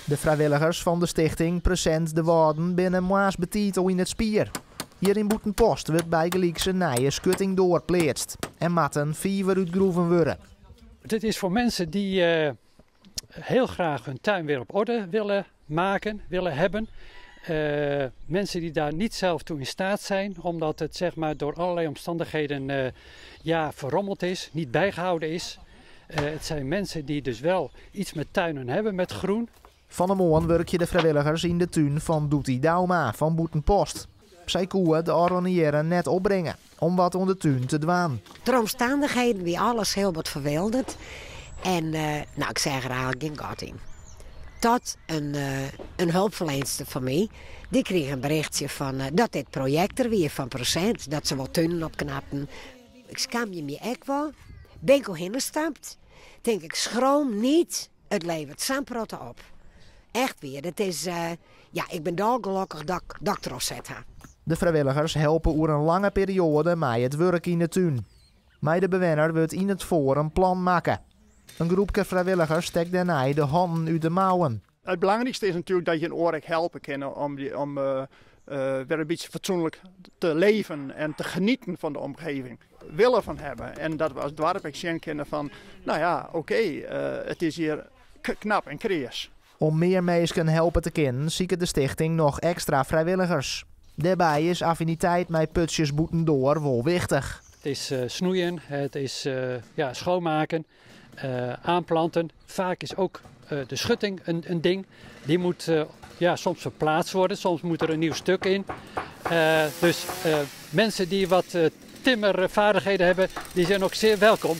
De frijwilligers fan de stichting Present de Wâlden binne moarns betiid al yn it spier. Hjir yn Bûtenpost wurdt bygelyks in nije skuttingdoar pleatst en moat in fiver útgroeven wurde. Dit is voor mensen die heel graag hun tuin weer op orde willen maken, willen hebben. Mensen die daar niet zelf toe in staat zijn, omdat het zeg maar, door allerlei omstandigheden ja, verrommeld is, niet bijgehouden is. Het zijn mensen die dus wel iets met tuinen hebben, met groen. Fan 'e moarn wurkje de frijwilligers yn de tún fan Doetie Dauma fan Bûtenpost. Sy koe de ôfrûne jierren net opbringe om wat oan de tún te dwaan. De omstandigheden wie alles hiel wat ferwylderd. En nou, ik seach der eigentlik gjin gat yn. Tot in helpferlienster fan my, dy krige in berichtsje fan dat dit projekt der wie fan Present, dat se wol tunen opknapten. Ik skamje my ek wol. Bin ik oerhinne stapt. Tink ik, schroom niet, it leveret sa'n protte op. Echt wier, it is, ja, ik bin dolgelokkich dat ik trochset ha. De frijwilligers helpe oer in lange perioade mei it wurk yn de tún. Mei de bewenner wurdt yn it foar in plan makke. In groepke frijwilligers stekt dêrnei de hannen út de mouwen. It belangrykste is natuerlik dat je in oar ek helpe kinne om wer in bytsje fatsoenlik te leven en te genieten fan de omgeving. Wille fan hawwe en dat we as doarp ek sjen kinne fan, nou ja, oké, it is hjir knap en kreas. Om mear minsken helpe te kinnen, siket de stichting noch ekstra frijwilligers. Dêrby is affiniteit mei putsjes bûtendoar wol wichtich. It is snoeien, it is ja, schoonmaken, aanplanten. Vaak is ook de schutting een ding. Die moet ja, soms verplaatst worden, soms moet er een nieuw stuk in. Dus mensen die wat timmervaardigheden hebben, die zijn ook zeer welkom.